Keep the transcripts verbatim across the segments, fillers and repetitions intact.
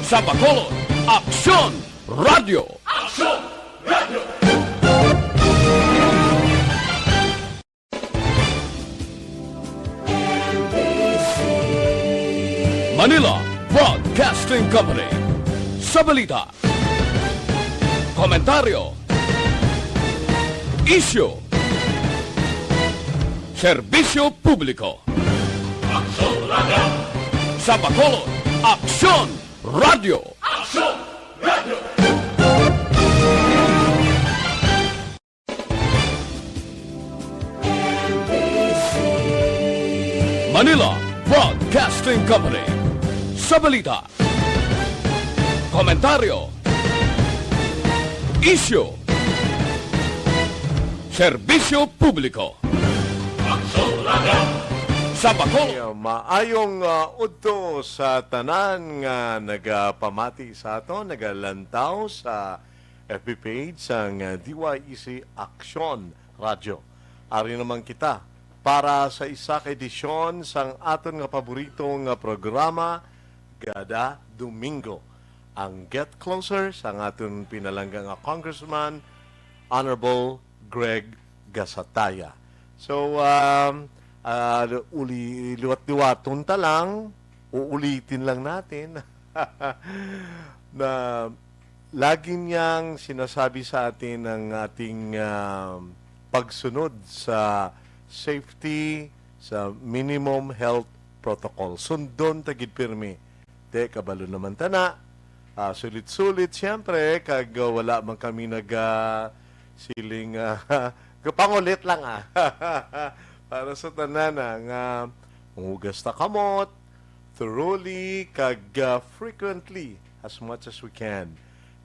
Sa Bacolod, Aksyon Radyo. Manila Broadcasting Company. Sa balita, komentaryo, isyu, serbisyo publiko. Aksyon Radyo. Sa Bacolod, Aksyon Radyo. Aksyon Radyo. Manila Broadcasting Company. Sa balita, komentaryo, isyu, serbisyo publiko. Aksyon Radyo. Sa Bacolod. Maayong, ah, udto sa tanan nga nagapamati sa aton, nagalantaw sa F B page sang, ah, D Y E C Aksyon Radyo. Ari naman kita para sa isa ka edisyon sang aton nga paborito nga programa kada Domingo, ang Get Closer sang aton pinalangga nga Congressman, Honorable Greg Gasataya. So, um, ah, uli, liwat-liwaton ta lang, uulitin lang natin na lagi niyang sinasabi sa atin ang ating, um, pagsunod sa safety, sa minimum health protocol. Sundon ta gid pirmi. Te, kabalo naman ta na. Ah, sulit-sulit, siyempre, kag, ah, wala man kami nag, ah, siling, ah, kapangulit lang, ah. Para sa tanan, ah, nga manghugas ta kamot, thoroughly, kag, ah, frequently, as much as we can.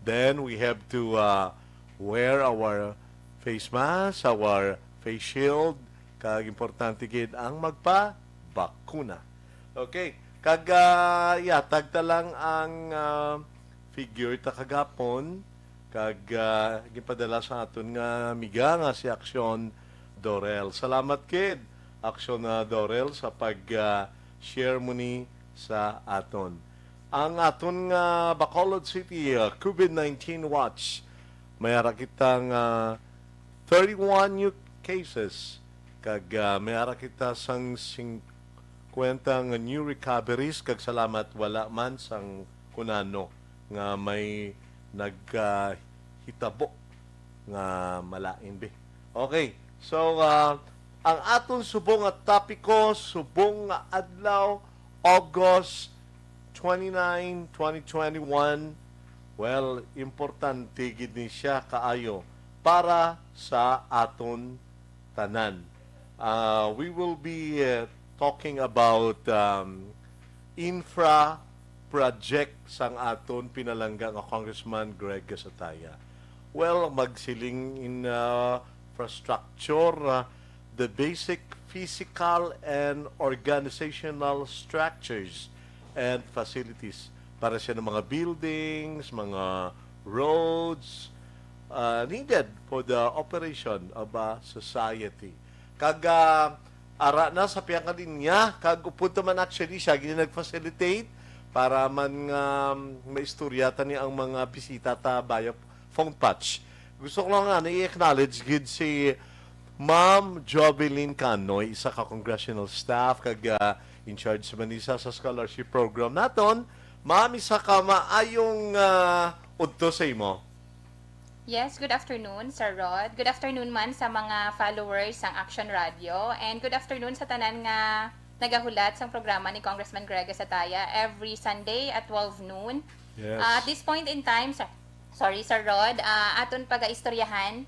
Then, we have to, ah, wear our face mask, our face shield, kag importante gid ang magpabakuna. Okay. Kag, ah, yatag ta lang ang, ah, figure ta kagapon. Kag, ah, ginpadala sa aton nga amiga nga si Aksyon Dorel. Salamat gid, Aksyon, ah, Dorel, sa pag, ah, share mo ni sa aton. Ang aton nga Bacolod City, ah, COVID nineteen watch, may ara kita nga thirty-one new cases, kag, ah, may ara kita sang singkwenta nga new recoveries, kag salamat, wala man sang kunano nga may naghitabo nga malain, be. Okay, so, ah, ang aton subong nga topiko, subong nga adlaw, August twenty-nine, twenty twenty-one, well, importante gid ni siya kaayo para sa aton tanan. Ah, we will be, uh, talking about, um, infra project sang aton pinalangga nga Congressman Greg Gasataya. Well, magsiling in, uh, infrastructure, uh, the basic physical and organizational structures and facilities para sa mga buildings, mga roads, uh, needed for the operation of a society. Kag, ah, ara na sa pihak nga linya, kag upod ta man actually siya gid nag-facilitate para man nga, um, maistorya ta ni ang mga bisita ta via phone patch. Gusto ko lang nga i-acknowledge gid si Ma'am Jovelyn Canoy, isa ka congressional staff kag, ah, in charge man ni sa, sa scholarship program naton. Ma'am, isa ka maayong, ah, udto sa imo. Yes, good afternoon, Sir Rod. Good afternoon man sa mga followers sang Action Radio. And good afternoon sa tanan nga nagahulat sang programa ni Congressman Greg Gasataya every Sunday at twelve noon. Yes. Ah, at this point in time, sir, sorry, Sir Rod, ah, aton pagaistoryahan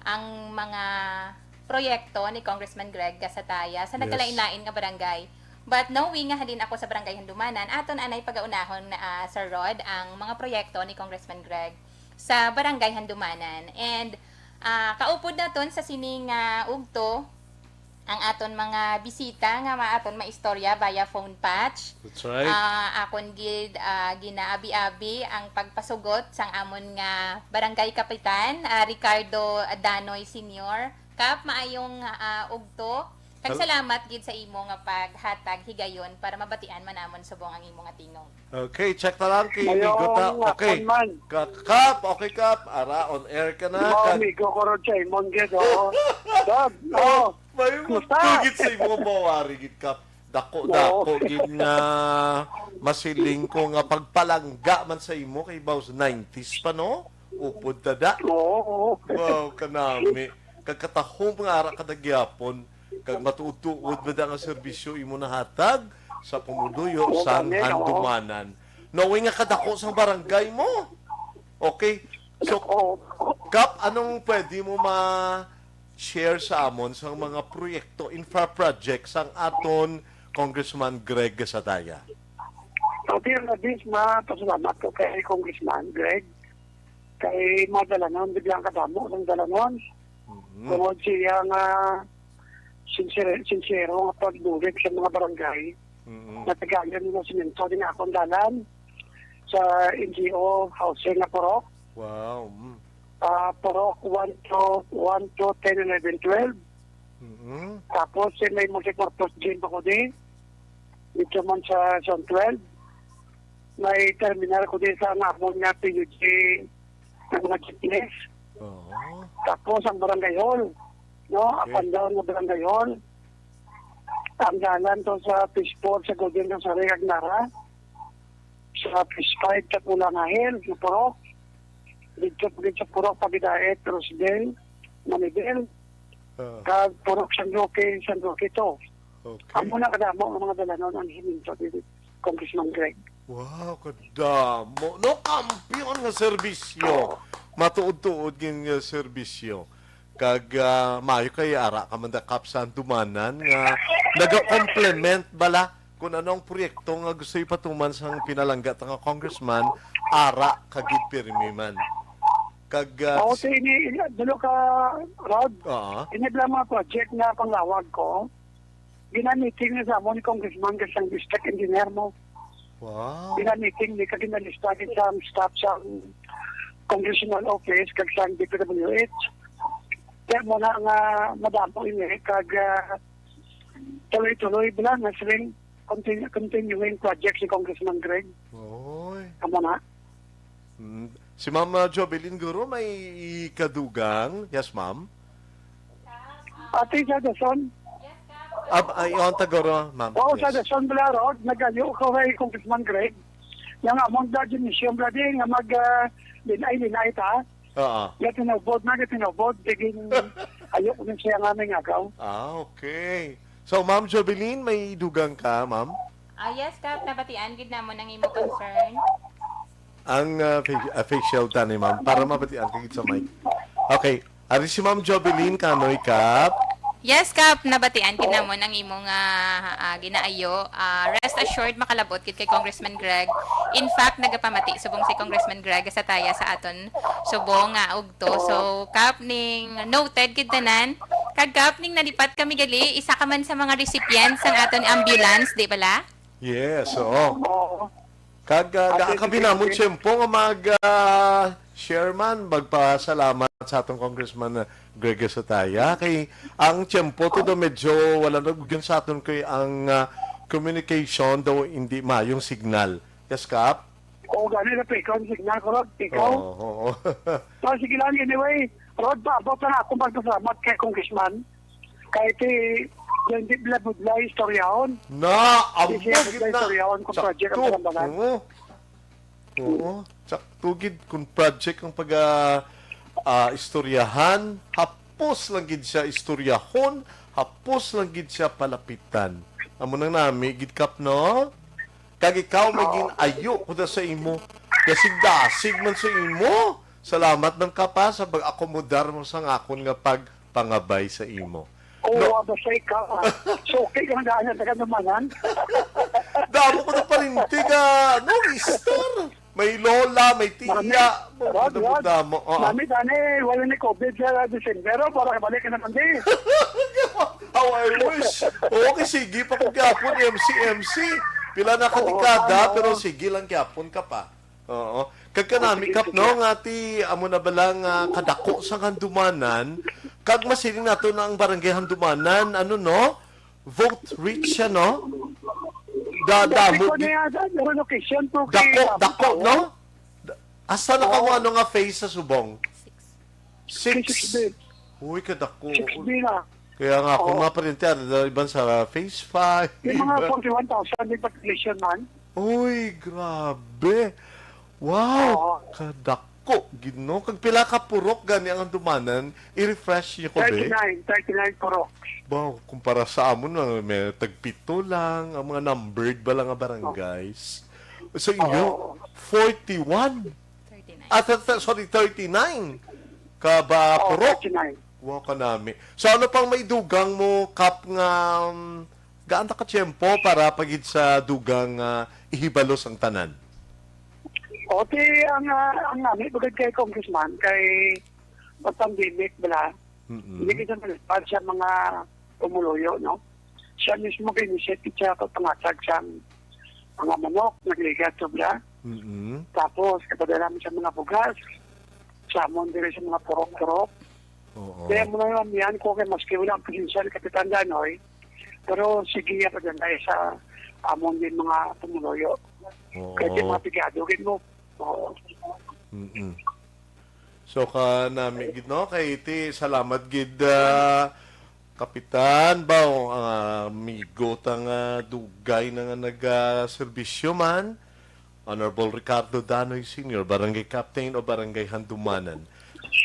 ang mga proyekto ni Congressman Greg Gasataya sa Yes. nagkalain-lain nga barangay. But knowing nga halin ako sa Barangay Handumanan, aton anay pagaunahon, ah, Sir Rod, ang mga proyekto ni Congressman Greg sa Barangay Handumanan. And, ah, kaupod naton sa sini nga ugto, ang aton mga bisita nga ma-, aton maistorya via phone patch. That's right. Ah, akon gid, ah, ginaabi-abi ang pagpasugot sang amon nga barangay kapitan, ah, Ricardo Danoy Senior. Kap, maayong, ah, ugto. Kag Hal- salamat gid sa imo nga paghatag higayon para mabatian man namon subong ang imo nga tingog. Okay, check na lang kay Mayo Gota. Nga Okay. Hapon man. Ka- Kap, okay, Kap. Ara, on air ka na. Mga Kag- amigo ko ron, Simon, gid, oo. Kap, oh, may Kumusta? Tugid sa imo nga mawari, gid, Kap. Dako, Oo. dako, gid nga masiling ko nga pagpalangga man sa imo kay baw nineties pa, no? Upod ta da. Oo, oo. Wow, kanami. Kag katahom nga ara ka na gihapon. Kag matuod-tuod ba da nga serbisyo imo nahatag sa pumuluyo Oo, sang kami, oo. Handumanan? Knowing nga kadako sang barangay mo. Okay. So, Oo. Kap, anong pwede mo ma-share sa amon sang mga proyekto, infra projects sang aton Congressman Greg Gatzatea? Okay, Radis, mapasalamat ko kay Congressman Greg. Kay mga dalanon, biglang kadamo ng dalanon. Mhm. Tungod siya nga sincere, sincere nga pagbulig sa mga barangay, Mhm. natagaan nila simento din akong dalan sa N G O housing na purok. Wow. Mm. Ah, purok one to, one to ten, eleven, twelve. Mhm. Tapos, eh, may multipurpose gym pa ko din. Dito man sa Zone twelve. May terminal ko din sa amon nga P U G, ang mga jeepneys. Oo. Tapos ang barangay hall, no? Okay. Up and down nga barangay hall. Ang dalan to sa Phase four sa Golden Rosary, Agnara. Sa Phase five sa Pulanga Hill, sa Purok. Dito, dito sa Purok, Pagidait, Rosedale, Manibel. Ah. Kag Purok San Roque, San Roque to. Okay. Amo na kadamo ang mga dalanon ang himinto dito, Congressman Greg. Wow, kadamo. No, kampiyon nga serbisyo. Matuod-tuod gid nga serbisyo. Kag, ah, maayo kay ara ka man da, Kap, sa handumanan nga nagakomplement bala kung ano ang proyekto nga gusto ipatuman sang pinalangga ta nga congressman, ara ka gid pirmi man. Kag, ah, Oo, s- ti ini, ini, dulo ka, Rod. Oo. Ini bala mga project nga panglawag ko. Ginamiting na sa amon ni Congressman kag sang district engineer mo. Wow. Ginamiting ni kag ginalista gid sa staff sa congressional office kag sa D P W H. Kaya mo na nga madamo ini kag, ah, tuloy-tuloy bala nga siling continu-, continuing project si Congressman Greg. Oy. Amo na. Mm. Si Ma'am, ah, Jovelyn Guro, may ikadugang. Yes, ma'am. Ati sa Dason. Ab-, ay, on ta guro, ma'am. Oo, sa Yes. Dason, Bala Road, nagayo ko kay Congressman Greg. Yang amon da, Dionisio, Bala, di, nga mag, ah, linay-linay ta. Oo. Nga tinubod na, nga tinubod. Sige, ayo ko din siya nga may ngagaw. Ah, okay. So, Ma'am Jovelyn, may dugang ka, ma'am? Ah, yes, Kap. Nabatian gid namon ang imo concern. Ang, ah, fa-, ah, facial ta ni ma'am para mabatian ka gid sa mic. Okay. Ari si Ma'am Jovelyn Kanoy, Kap. Yes, Kap. Nabatian gid namon ang imo nga, ah, ginaayo. Ah, rest assured, makalabot gid kay Congressman Greg. In fact, nagapamati subong si Congressman Greg sa taya sa aton subong nga ugto. So, Kap, ning noted gid tanan. Kag, Kap, ning nalipat kami gali, isa ka man sa mga recipients sang aton ambulance, di bala? Yes, oo. Oo. Kag, ah, Ate, daa kami sige, namon sige. Tiyempo nga mag, ah, share man, magpasalamat sa atong Congressman, ah, Greg Gatzatea. Kay ang tiyempo to daw medyo wala na gyud sa aton kay ang, ah, communication daw hindi mayong signal. Yes, Kap? Oo, gani na pikaw ang signal ko, Rod. Pikaw. Oo, oo. So, sige lang, anyway, Rod, paabot na akong pagpasalamat kay Congressman. Kay ti, hindi bla-, budlay istoryahon. Na, Hindi siya amo budlay gid na. Istoryahon kung project ang Sakto. Kalambagan. Oo. Oo. Sakto gid kung project ang pag, ah, ah, istoryahan. Hapos lang gid siya istoryahon. Hapos lang gid siya palapitan. Amo nang nami gid, Kap, no? Kag ikaw may Oo. Gin-ayo ko na sa imo. Dasig-dasig man sa imo. Salamat man, Kap, sa pag-akomodar mo sa akon nga pagpangabay sa imo. Oo, No. Basta ikaw, ah. So, okay ka na daan sa kanumanan. Damo ko na parinti ka, no, mister? May lola, may tiya. Mami, Mo, wag, wag. Damo-damo. Oo. Mami, dani, wala ni covid sa December, oh, para balik ka naman, di. How I wish. Oo, kay sige pa ko gyapon, M C, M C. Pila na ka Oo, dekada, tama. Pero sige lang gyapon ka pa. Oo. Kag kanami, Kap, no, nga ti, amo na bala nga kadako sa Handumanan, kag masiling nato na ang barangay Handumanan, ano, no? Vote rich siya, no? Da, Dati damo, ko na di, yan, sa relocation to kay dako, Abu dako, Tao. No? Da-, asa na ka mo Oo. Ano nga phase sa Subong? Six. Six. Six B. Uy, kadako. Six B na. Kaya nga, kung Oo. Mga pariente, ano na iban sa phase five. Yung mga forty-one thousand, may population man. Uy, grabe. Wow, Oo. Kadako, Ginoo. Kag pila ka purok gani ang Handumanan? I-refresh niyo ko, be. Thirty-nine, thirty-nine purok. Wow, kumpara sa amon, mga may tagpito lang, ang mga numbered ba lang nga barangays. Sa inyo, Oo. Forty-one. Thirty-nine. Ah, th-, th-, sorry, thirty-nine ka ba Oo, purok? Thirty-nine. Wow, kanami. So, ano pang may dugang mo, Kap, nga, um, gaan ta ka tiyempo para pagid sa dugang, ah, ihibalo sang tanan? O, ti, ang, ah, ang nami, bagay kay Congressman, kay pag-pandemic, bala, Mm-mm. Hindi kita malipad sa mga pumuluyo, no? Siya mismo kay initiate siya pagpangatag sa mga manok, nagligat sobra. Mm-mm. Tapos, kapadala mo sa mga bugas, sa amon diri sa mga purok-purok. Oo. Kaya mo na lang yan ko kay maski wala ang provincial Kapitan Danoy, pero sige niya padala sa amon din mga pumuluyo. Oo. Kaya di mga pigado, gid mo. Oo. Mm-mm. So, kanami gid, no? Kay ti, salamat gid, ah, Kapitan. Baw, ah, amigo ta nga dugay na nga nagaserbisyo man. Honorable Ricardo Danoy Senior, Barangay Captain o Barangay Handumanan.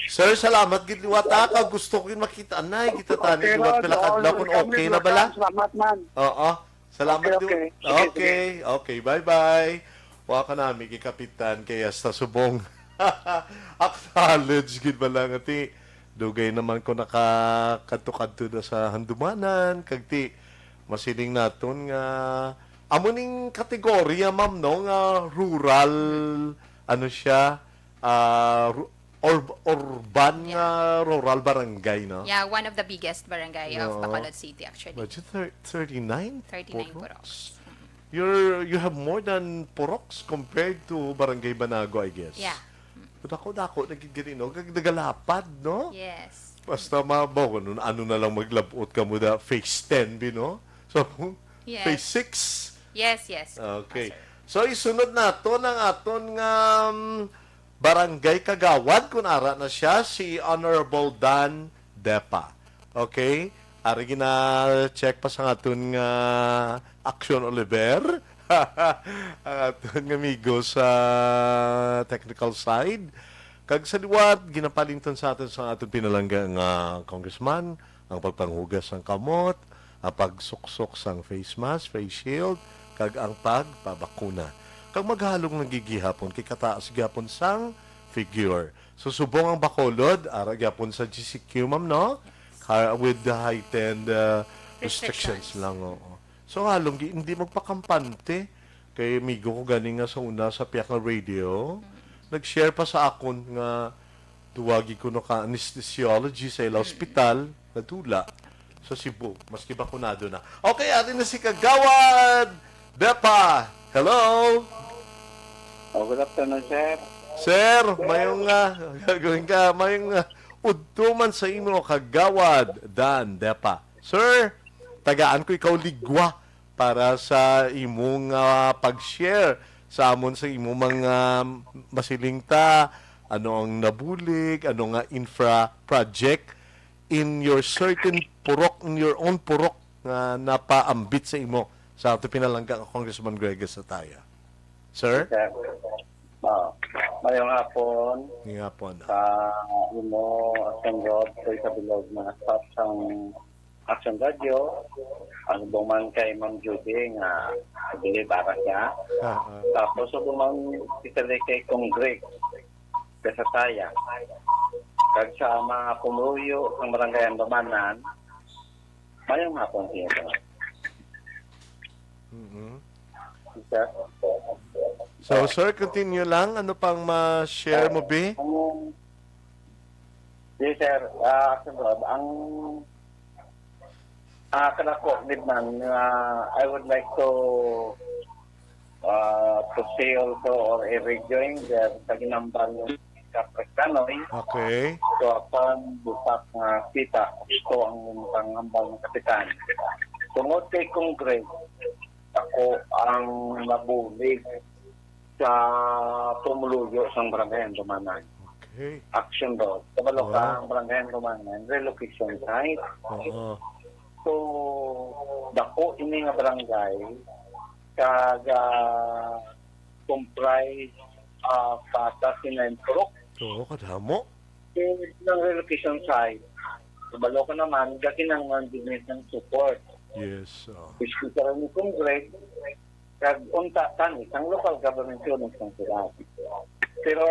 Sir, salamat gid liwat, ah, kag gusto ko gid makita anay kita tani Okay, liwat Rod. Pila ka Oo, adlaw kung welcome, okay na bala. Salamat, man. Oo. Salamat, Okay, du-, okay. Sige, okay, sige. Okay, bye-bye. Wa ka nami kay Kapitan kay hasta subong. Acknowledge gid bala nga ti dugay naman ko nakakadto-kadto na sa Handumanan, kag ti masiling naton nga amo ning kategorya, ma'am, no, nga rural, ano siya, ah, ru-, ur-, urban Yeah. nga rural barangay, no? Yeah, one of the biggest barangay of Oo. Bacolod City, actually. Medyo thir-, thirty-nine Thirty-nine puroks. Puroks. Mm. You're, you have more than puroks compared to Barangay Banago, I guess. Yeah. Mm. Dako-dako na gid gani, no? Kag nagalapad, no? Yes. Basta mabaw, ano, ano na lang maglabot ka mo da, phase ten, bi, no? So, Yes. Phase six? Yes, yes. Okay. Ah, sir. So, isunod naton ang aton nga, um, barangay kagawad, kun ara na siya, si Honorable Dan Depa. Okay? Ari gina-check pa sa aton nga Action Oliver. Ang aton nga amigo sa technical side. Kag sa liwat, ginapalinton sa aton sa aton pinalangga nga congressman, ang pagpanghugas sang kamot, ang pagsuksok sang face mask, face shield, kag ang pagpabakuna. Kag maghalong lang gid gihapon kay kataas gihapon sang figure. So, subong ang Bacolod, ara gyapon sa G C Q, ma'am, no? Yes. Ha-, with the heightened, uh, restrictions Restrictions. lang, oo. So, halong gi-, hindi magpakampante. Kay amigo ko gani nga sa una sa piyak nga radio, Mm. nag-share pa sa akon nga duwagi kuno ka anesthesiology sa ila Mm. ospital, nadula sa Cebu, maski bakunado na. Okay, ari na si Kagawad Depa. Hello? Oh, good afternoon, sir. Sir, mayong, ah, gagawin ka, mayong, ah, udto man sa imo, Kagawad Dan Depa. Sir, tagaan ko ikaw ligwa para sa imong, ah, pag-share sa amon sa imong mga masiling ta, ano ang nabulig, ano nga infra project in your certain purok, in your own purok nga napaambit sa imo sa ato pinalangga nga Congressman Greg Sataya. Sir? Sir. Ah, mayong hapon Ngayong hapon. sa imo, Action Rob, sa sa bilog mga staff sang Action Radio, ang subong man kay Ma'am Judy nga I believe ara siya. Ah, ah. Tapos subong man kita kay Kong Greg, kay Sataya. Kag sa mga pumuyo ang Barangay Handumanan, mayong hapon sa inyo. Mm-mm. Sir? So, sir, continue lang. Ano pang ma-share mo, Bi? Ang, yes, sir. Ah, Action Rob, ang, ah, kanako gid man, ah, I would like to, ah, to say also or i-rejoin the sa ginambal yung Kapristanoy. Okay. So, upon busak nga kita, ito ang pangambal ng kapitan. Tungod kay Congreg, ako ang nabulig sa pumuluyo sang Barangay Handumanan. Okay. Action Road. Kabalo ka, wow, ang Barangay Handumanan, relocation site. Oo. So, dako ini nga barangay, kag, ah, comprise, ah, patas ni nine purok. Oo, kadamo. Ang relocation site, kabalo ka naman, gakinanglan din ng support. Yes, oh. Especially ni Congreg, kag unta tani sang local government unit sang sila. Pero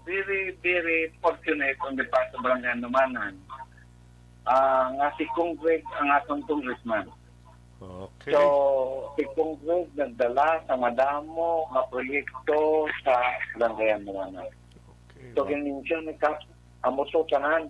very, very fortunate on the part of Barangay Handumanan, ah, nga si Congreg ang atong congressman. Okay. So, si Congreg nagdala sa madamo nga proyekto sa Barangay Handumanan. Okay, so, wow, ginmension ni Kap, amo to tanan,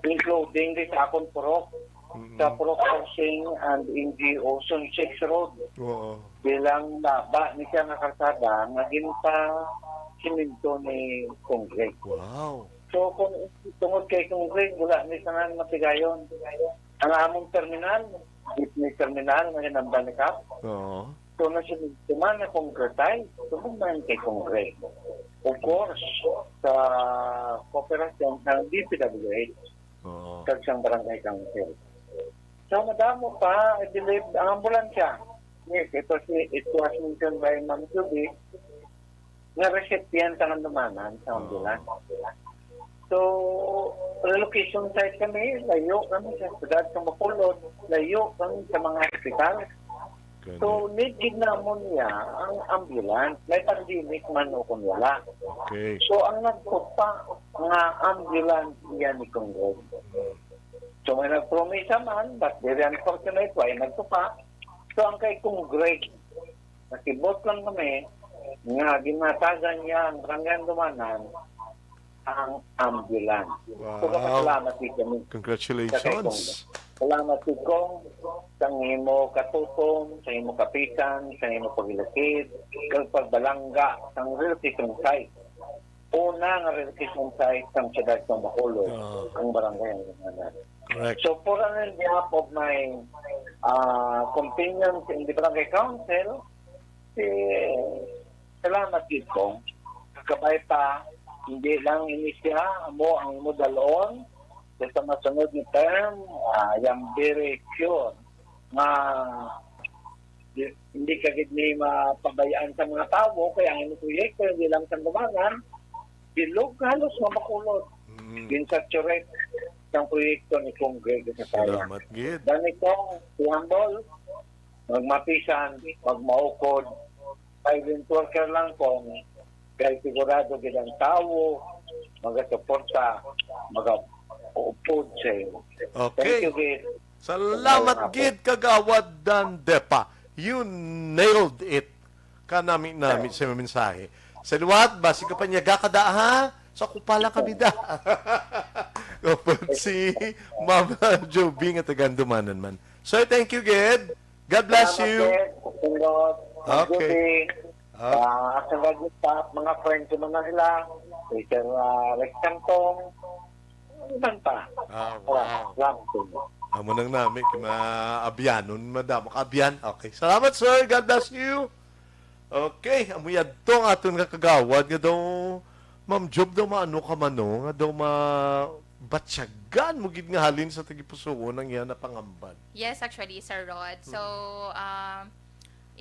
including di sa akon purok, mm-mm, sa Purok Housing and N G O Sunset Road. Oo. Bilang laba ni siya nga kalsada nga ginpa-simento ni Congreg. Wow. So, kung tungod kay Congreg, wala ni tanan matigayon. Ang among terminal, jeepney terminal nga ginambal ni Kap. Oo. So, nasunod naman na concretize. Tungod man kay Congreg. Of course, sa kooperasyon ng D P W H, oo, kag sang barangay council. So, madamo pa, I believe, ang ambulansya. Yes, ito si, it was mentioned by Ma'am Judy, nga recipient ang Handumanan sa ambulance. Oo. So, relocation site kami, layo kami sa siyudad sa Bacolod, layo kami sa mga hospital. Gani. So, need gid namon niya ang ambulance. May pandemic man o kung wala. Okay. So, ang nagtupa nga ambulance niya ni Congreg. So, may nagpromisa man, but very unfortunate, why nagtupa. So, ang kay Congreg, nakibot lang kami nga ginatagan niya ang Barangay Handumanan ang ambulance. So, wow, kapasalamat gid kami sa kay Conggressman. Congratulations. Salamat gid, Cong, sa imo katutom, sa imo kapitan, sa imo paghilakid, kag pagbalangga sang relocation site. Una nga relocation site sang siyudad sang Bacolod, ah, ang barangay ang Handumanan. Correct. So, for on behalf of my, ah, companions in the barangay council, si Salamat gid, Cong. Kabay pa, hindi lang ini siya, amo ang imo dal-on sa, sa masunod nga term. Ah, I am very sure nga di, hindi ka gid ni mapabayaan sa mga tawo, kaya ang imong proyekto, hindi lang sa Handumanan, bilog halos nga Bacolod. Mm. Gin-saturate ang proyekto ni Cong Greg sa Salamat gid. Gani, Cong, si Humble, magmapisan, magmaukod, silent worker lang, Cong, kay sigurado gid ang tawo magasuporta, magaupod sa imo. Okay. Thank you, gid. Salamat gid, Kagawad Dan Depa. You nailed it. Kanami-nami sa imong mensahe. Sa liwat, basi ka pa niya gakada, ha? Sa kupala kami da. Kapag si Mama Joby nga taga Handumanan man. So, thank you, gid. God bless you. Salamat, sir. Pindot. Okay. Judy. Ah. Ah, sa radyo staff, mga friends ko man na sila. Si Sir, ah, Rex Cantong. Ano man pa? Ah, ah, wow. Salamat po. Amo nang nami, kay maabyanon, madamo ka abyan. Okay. Salamat, sir. God bless you. Okay, amo yadto ang aton nga kagawad nga daw, Ma'am Job, daw maano ka man, no? Nga daw mabatyagan mo gid nga halin sa tagipusoon ang iya napangamban. Yes, actually, Sir Rod. So, Mm. um,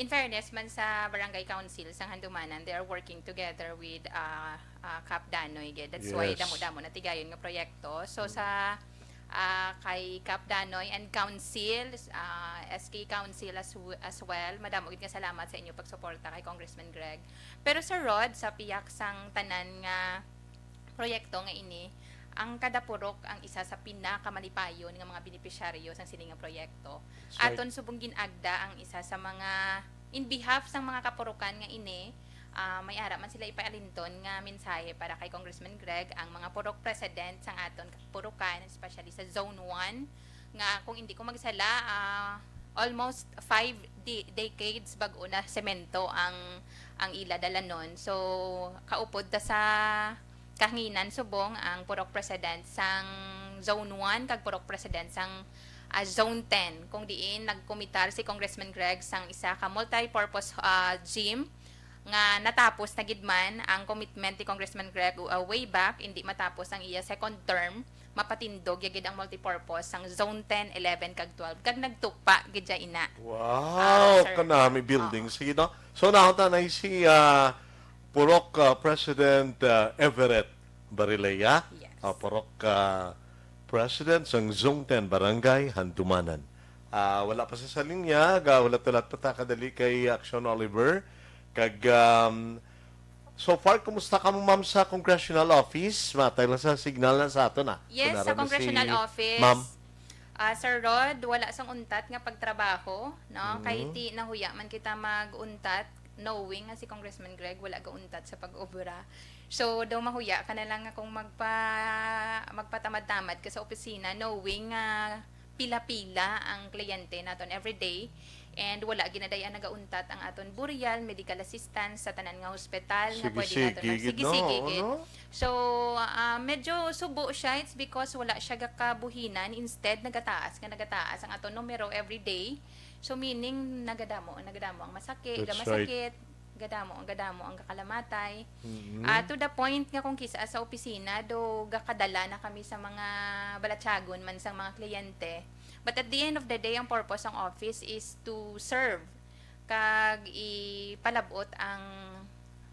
in fairness man sa Barangay Council sang Handumanan, they are working together with, uh, uh, Kap Danoy gid. That's why Yes. damo-damo na tigayon nga proyekto. So, Mm. sa, uh, kay Kap Danoy and Council, uh, S K Council as w-, as well, madamo gid nga salamat sa inyo pagsuporta kay Congressman Greg. Pero, Sir Rod, sa pihak sang tanan nga proyekto nga ini, ang kada purok ang isa sa pinakamalipayon nga mga benepisyaryo sang sini nga proyekto. That's right. Aton subong gin-agda ang isa sa mga, in behalf sang mga kapurukan nga ini, ah, may ara man sila ipaalinton nga mensahe para kay Congressman Greg, ang mga purok president sang aton kapurukan, especially sa Zone one, nga kung hindi ko magsala, ah, almost five de-, decades bag-o na semento ang, ang ila dalanon. So, kaupod ta sa kahanginan subong ang purok president sang Zone one kag purok president sang, ah, Zone ten, kung diin nagkomitar si Congressman Greg sang isa ka multi-purpose, ah, gym nga natapos na gid man ang commitment ni Congressman Greg, uh, way back, hindi matapos ang iya second term, mapatindog ya gid ang multipurpose sang Zone ten, eleven, kag twelve, kag nagtupa gid siya ina. Wow, Ah, sir. Kanami building. Oo. Sige, no? So, nahon ta na si, ah, Purok, ah, President, ah, Everett Barilea. Yes. Ah, Purok, ah, President sang Zone ten Barangay Handumanan. Ah, wala pa sa, sa linya, ga-, wala talat pa ta kadali kay Action Oliver. Kag, um, so far, kumusta ka mo, ma'am, sa congressional office? Matay lang sa signal na sa ato na. Yes, Kung sa nara na si congressional office, ma'am. Ah, Sir Rod, wala sang untat nga pagtrabaho, no? Mm. Kay ti nahuya man kita mag-untat, knowing nga si Congressman Greg wala gauntat sa pag-obra. So, daw mahuya ka na lang nga kung magpa-, magpatamad-tamad ka sa opisina, knowing nga pila-pila ang kliyente naton every day. And wala ginadayan nagauntat ang aton burial, medical assistance sa tanan nga hospital nga Sige, pwede naton sige, mag-, gid, sige, no? sige, gid. Ano? So, ah, medyo subo siya. It's because wala siya gakabuhinan. Instead, nagataas nga nagataas ang aton numero every day. So, meaning, nagadamo, nagadamo ang masakit, That's right. gamasakit, gadamo, gadamo ang gakalamatay. Mm-hmm. Ah, to the point nga kung kis-a sa opisina, do gakadala na kami sa mga balatyagon man sang mga kliyente. But at the end of the day, ang purpose sang office is to serve kag ipalab-ot ang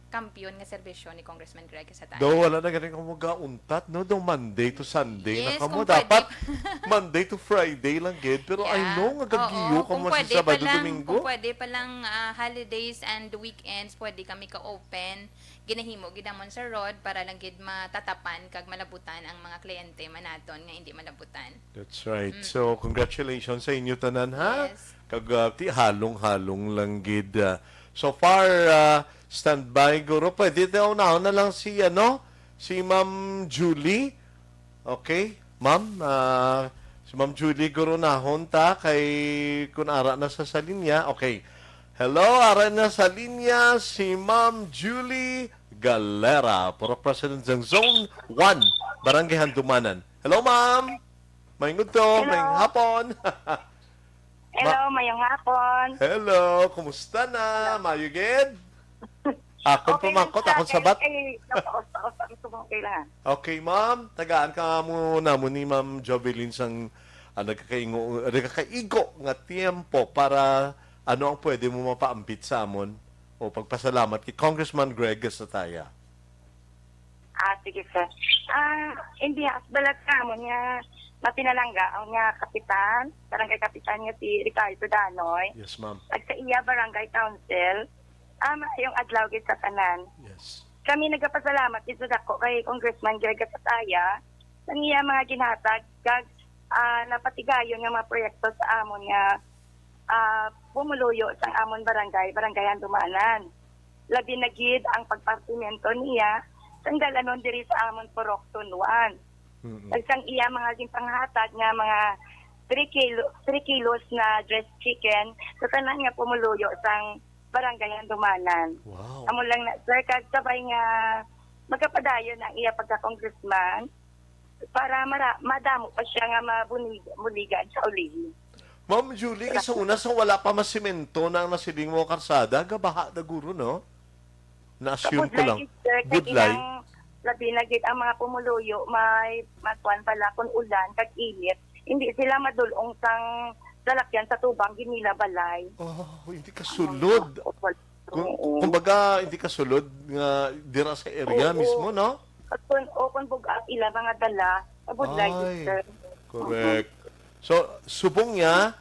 kampiyon nga serbisyo ni Congressman Greg Casataya. Do, wala na gani kamo gauntat, no? Do, Monday to Sunday na Yes, kamo. kung pwede. Dapat Monday to Friday lang gid. Pero I Yeah. know nga gagiyo Oo, kamo kung sa pwede Sabado, pa lang, Domingo. kung pwede pa lang, ah, holidays and weekends, pwede kami ka-open. Ginahimo gid namon, Sir Rod, para lang gid matatapan kag malabutan ang mga kliyente man naton nga hindi malabutan. That's right. Mm. So, congratulations sa inyo tanan, ha? Yes. Kag, ah, ti halong-halong lang gid, ah. So far, ah, standby, guro. Pwede daw na, na lang si, ano, si Ma'am Julie. Okay? Ma'am, ah, si Ma'am Julie, guro, nahon ta kay kun ara na sa, sa linya. Okay. Hello, ara na sa linya si Ma'am Julie Galera, Purok President sang Zone one, Barangay Handumanan. Hello, ma'am. Maayong udto, Hello. maayong hapon. Hello, Ma- mayong hapon. Hello, kumusta na? Hello. Maayo gid? Akon Okay lang pamangkot, siya, akon kay, sabat. Ay, napaos-paos ang subong kailangan. Okay, ma'am. Tagaan ka mo namo ni Ma'am Jovelyn sang, ah, nagkakaingo-, nagkakaigo nga tiempo para ano ang pwede mo mapaambit sa amon o pagpasalamat kay Congressman Greg Gasataya. Ah, sige, sir. Ah, in behalf balat sa amon nga mapinalangga ang nga kapitan, barangay kapitan nga si Ricardo Danoy. Yes, ma'am. Kag sa iya barangay council, ah, maayong adlaw gid sa tanan. Yes. Kami nagapasalamat gid sa dako kay Congressman Greg Gasataya sa iya mga ginhatag kag, ah, napatigayon nga mga proyekto sa amon nga, ah, pumuluyo sang amon barangay, Barangay Handumanan. Labi na gid ang pagpasimento niya sang dalanon diri sa amon Purok Zone one. Mm-mm. Kag sang iya mga ginpanghatag nga mga three kilo, three kilos na dressed chicken sa tanan nga pumuluyo sang Barangay Handumanan. Wow. Amo lang na, sir, kag sabay nga magapadayon ang iya pagka-congressman para mara-, madamo pa siya nga mabunig-, buligan sa ulihi. Ma'am Julie, sa una, sa wala pa masimento na ang nasiling mo karsada, gabaha na guro, no? Na-assume ko lang. Kabudlay gid, sir, kay Budlay. Ilang labi na gid ang mga pumuluyo, may, may kuwan pala, kung ulan, kag init, hindi sila madul-ong sang salakyan sa tubang gid nila balay. Oh, hindi kasulod. Ang mga Kung, Oo. kumbaga, hindi kasulod nga dira sa area Oo. mismo, no? At kung, o kung bug-at ila mga dala, abudlay, Ay, sir. correct. So, subong niya,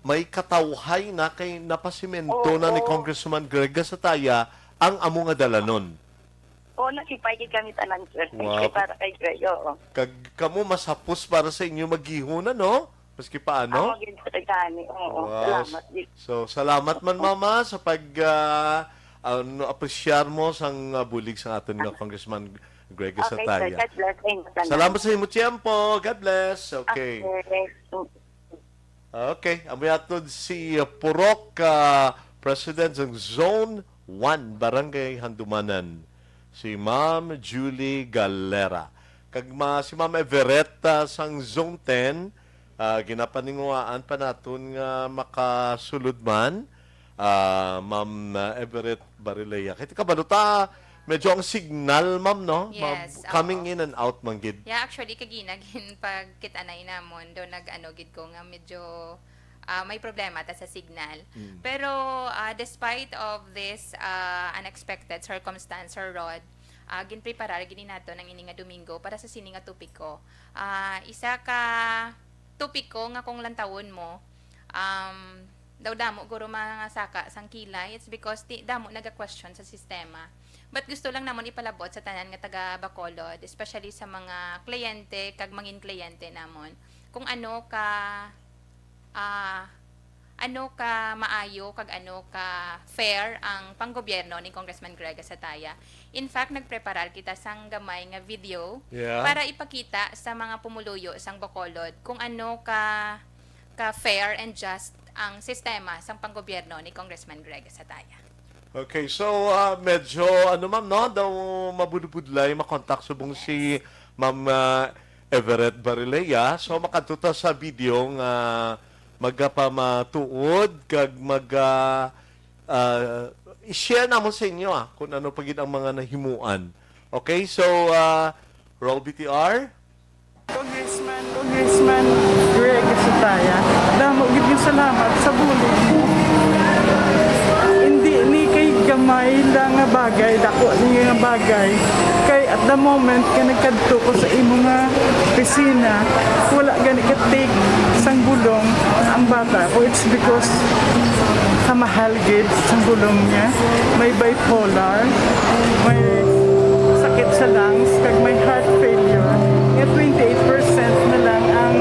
may katawhay na kay napasimento Oo. na ni Congressman Greg Gasataya ang amo nga dalanon. Oo, nasipay gid kami tanan, sir. Wow. Kay para kay Greg, oo. Kag kamo masapos para sa inyo maghihon, no? Maski paano? Amo gid sa gani, oo. Wow. Salamat gid. So, salamat man, Mama, sa pag, ah, ano, apresyar mo sang, ah, bulig sa aton nga Congressman Greg Okay, sir. Gasataya. God bless sa inyo tanan. Salamat sa imo tiyempo. God bless. Okay. Okay. Okay, amo atod si, uh, Purok, uh, President sang Zone one, Barangay Handumanan, si Ma'am Julie Galera. Kag ma-, si Ma'am Everett, uh, sang Zone ten, Ah, ginapaninguhaan pa naton nga makasulod man, ah, Ma'am, ah, Everett Barilea. Kay kabalo ta, medyo ang signal, ma'am, no? Ma'am, Yes, oo. coming in and out man gid. Yeah, actually, kagina, gin-, pagkita na namon, do nag-ano gid ko nga medyo, ah, may problema ta sa signal. Mm. Pero, ah, despite of this, ah, unexpected circumstance, Sir Rod, ah, ginpreparar gid naton ang ini nga Domingo para sa sini nga topiko. Ah, isa ka topiko nga kung lantawon mo, um, daw damo guro mga saka sang kilay, it's because ti-, damo naga-question sa sistema. But gusto lang namon ipalabot sa tanan nga taga Bacolod, especially sa mga kliyente kag mangin kliyente namon, kung ano ka, ah, ano ka maayo kag ano ka fair ang panggobyerno ni Congressman Greg Gasataya. In fact, nagpreparar kita sang gamay nga video Yeah. para ipakita sa mga pumuluyo sang Bacolod kung ano ka, ka fair and just ang sistema sang panggobyerno ni Congressman Greg Gasataya. Okay, so, ah, medyo, ano, ma'am, no? Daw mabudbudlay makontak subong si Ma'am, ah, Everett Barilea. So, makadto ta sa video nga magapamatuod kag mag, ah, ah, i-share namon sa inyo, ah, kung ano pa gid ang mga nahimuan. Okay, so, ah, roll B T R. Congressman, Congressman Greg Sutaya, damo gid nga salamat sa bulig mo. Hindi ni kay gamay lang nga bagay, dako ni nga bagay. Kay at the moment nga nagkadto ko sa imo nga opisina, wala gani ka take sang bulong ang bata ko. It's because kamahal gid sang bulong niya. May bipolar, may sakit sa lungs, kag may heart failure. Nga twenty-eight percent na lang ang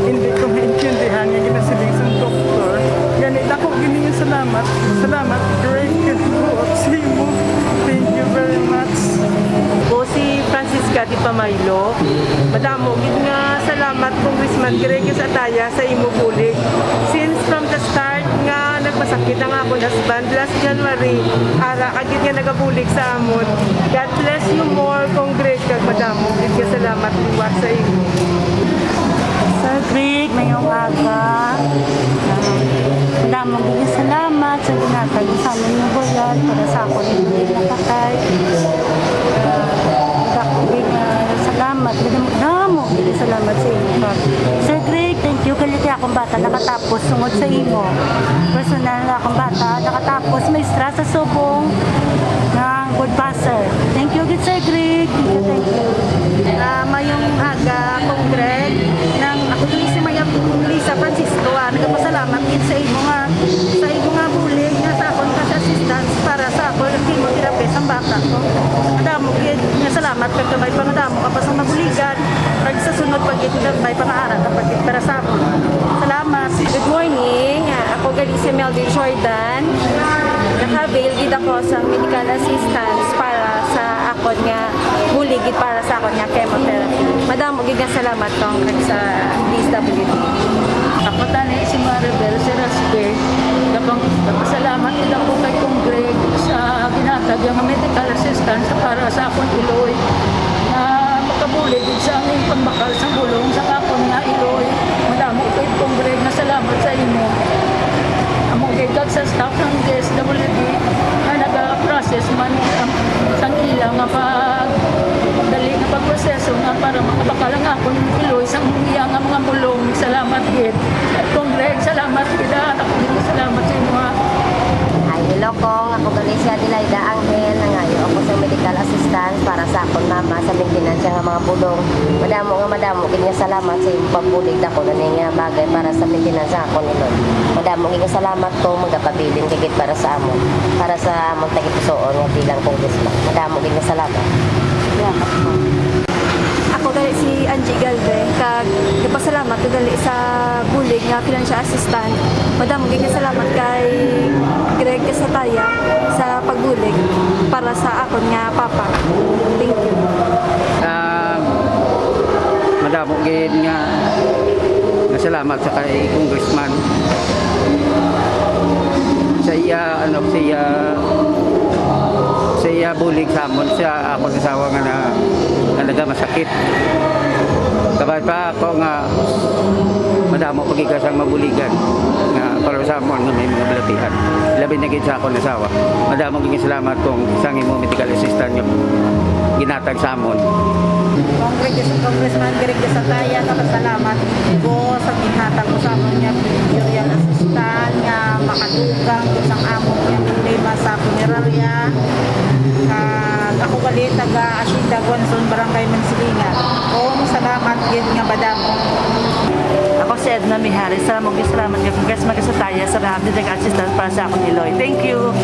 hindi ko maintindihan nga ginasiling sang doktor. Gani, dako gid nga salamat. Salamat, Greg, kag buot sa imo. Thank you very much. Ako si Francisca Di Pamaylo. Madamo gid nga salamat, Congressman Greg Gasataya, sa imo bulig. Since from the start nga nagpasakit ang akon husband last January, ara ka gid nga nagabulig sa amon. God bless you more, Cong Greg, kag madamo gid nga salamat liwat sa imo. Sir Greg, mayong aga. Madamo gid nga salamat sa ginhatag mo sa amon nga bulig para sa akon nga napatay. Dako gid nga salamat, madamo, damo gid nga salamat sa imo, Kag. Sir Greg, thank you. Gali kay akong bata nakatapos sungod sa imo. Personal nga akong bata nakatapos maestra sa subong nga good passer. Thank you gid, Sir Greg. Thank you, thank you. Ah, mayong aga, Cong Greg. Nang ako diri si Maya Lisa Francisco, ah, nagapasalamat gid sa imo nga, sa imo nga bulig nga sa akon cash assistance para sa akon chemotherapy sa bata ko. Madamo gid nga salamat kag kabay pa nga damo ka pa sa mabuligan. Kag sa sunod pa gid, may pangaara ka pa gid para sa akon. Salamat. Good morning. Ah, ako gali si Melvin Jordan. Naka-avail gid ako sa medical assistance para sa akon nga bulig gid para sa akon nga chemotherapy. Madamo gid nga salamat, Cong, kag sa D S W D. Ako tani si Maribel Serasque. Gapang-, gapasalamat gid ako kay Cong Greg sa ginhatag nga medical assistance para sa akon iloy. Nga makabulig gid sa aming pagbakal sa bulong sa akon nga iloy. Madamo kay Cong Greg nga salamat sa imo. Amo gid kag sa staff ng D S W D nga naga-process man ang, sang ila nga pag-, dali nga pagproseso nga para makabakal ang akon iloy sang iya nga mga bulong. Salamat gid. Cong Greg, salamat gid, ah. Ako gid salamat sa imo, ah. Hi, hello, Cong. Ako gali si Adelaida Angel. Nangayo ako sa medical assistance para sa akon mama sa maintenance nga mga bulong. Madamo nga madamo gid nga salamat sa imo pagbulig nako na ni nga bagay para sa maintenance sa akon iloy. Madamo gid nga salamat, Cong, magapabilin ka gid para sa amon, para sa amon tagipusoon nga bilang congressman. Madamo gid nga salamat. Salamat, Cong. Ako gali si Angie Galve, kag nagpasalamat ko gali sa bulig nga financial assistance. Madamo gid nga salamat kay Greg Gasataya sa pagbulig para sa akon nga papa. Thank you. Ah, madamo gid nga, nga salamat sa kay Congressman sa iya, ano, sa iya, sa iya bulig sa amon, sa akon asawa nga na, nga nagamasakit. Kabay pa ako nga madamo pa gid sang mabuligan nga para sa amon nga may mga balatian. Labi na gid sa akon asawa. Madamo gid salamat kong sang imo medical assistant nga ginhatag sa amon. Congress-, Congressman Greg Desataya, nagapasalamat ko sa ginhatag mo sa amon nga burial assistant nga makadugang sa amon nga problema sa punerarya. Kag ako gali taga Asyenda Guanzon, Barangay Mansilingan. Kong salamat gid nga madamo. Ako si Edna Mijares. Salamat gid, salamat gid, Congressman Desataya, sa nahamtang nga assistance para sa akong iloy. Thank you.